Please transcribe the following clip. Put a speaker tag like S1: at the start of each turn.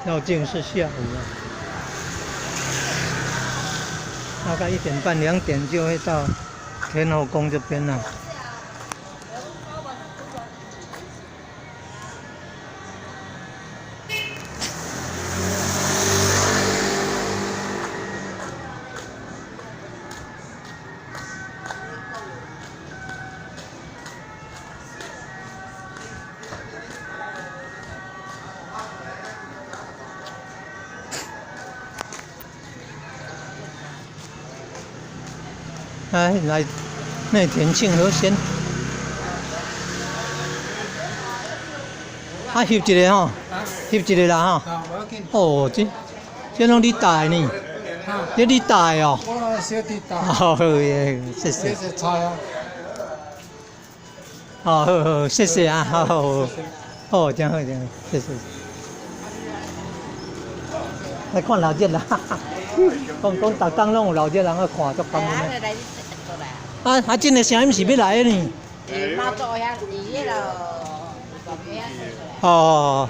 S1: 繞境是下午啊，大概1點半2點就會到天後宮這邊了。來來，內田慶和先。啊，翕一个吼，翕一个啦吼。哦，這這攏你帶的呢？這你帶的哦。
S2: 我小弟帶。
S1: 好耶，謝謝。
S2: 這是菜啊。
S1: 好好好，謝謝啊，好好。哦，真好真好，謝謝。來看老熱啦，講講逐工攏有老熱人來看，足感恩的。啊啊！這个聲音是欲來的呢。哦。